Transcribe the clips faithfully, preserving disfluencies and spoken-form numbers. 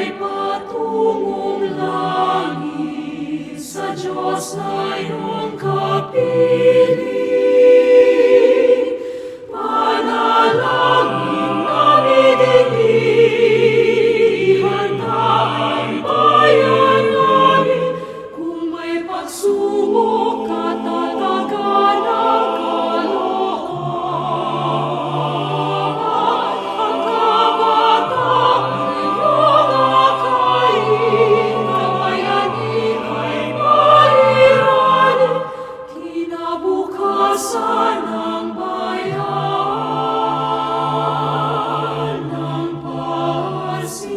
Patungong langit sa Dios na iyong kapiling, panalangin na midindihan na ang bayan namin. Kung may pagsubok, katatagan ng kalooban, ang kabataan iyong akayin, kabayanihan ay marirani, kinabukasan ng bayan ng Pasig.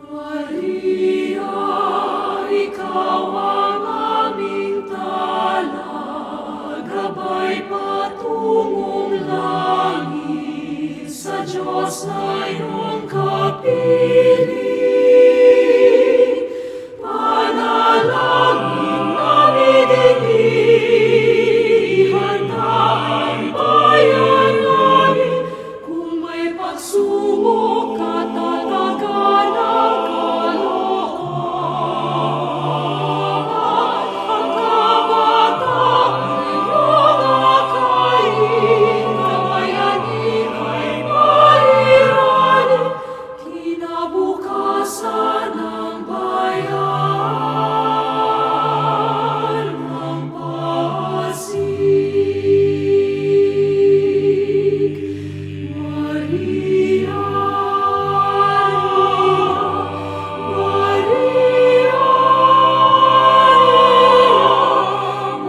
Maria, ikaw ang aming tala, gabay patungong langit sa Dios na iyong kapiling. Panalangin na midindihan na ang bayan namin. Kung may pagsubok, katatagan ng kalooban, ang kabataan iyong akayin, kabayanihan ay marirani, kinabukasan ng bayan ng Pasig. Maria, Maria, Maria,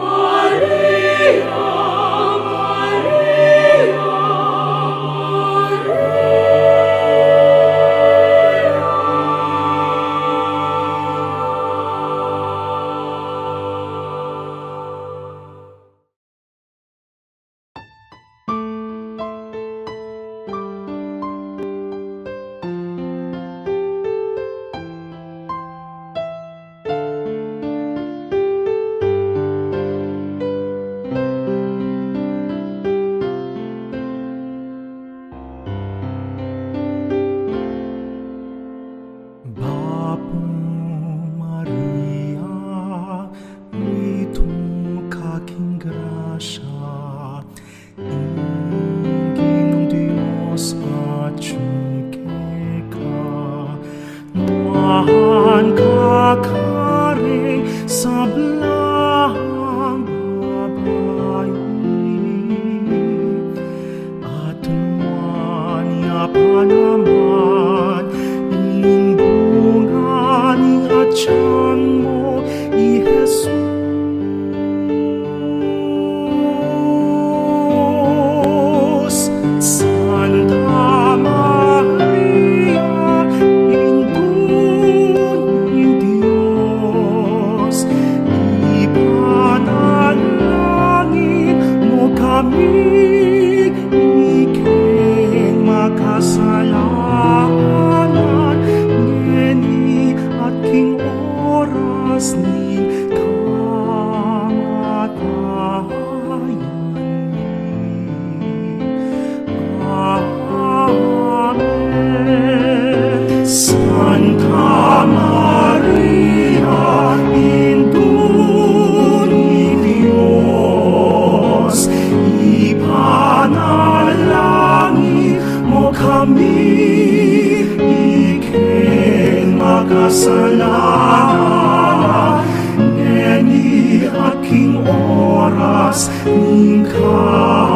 Maria, Maria. Bapu Maria, mitmu ka king grasya, ing Ginung Dios atyu keka. Nuan ka karing sablang babai, at nuan ya pa naman ing bunga ning atian mu, i Jesus. Santa Maria, Indu ning Dios, ipanalangin mu kami ikeng makasalanan, ngeni at king oras ning kamatayan mi. Amen. Santa Maria, Indu ning Dios, ipanalangin mu kami ikeng makasalanan, ngeni at king oras ning ka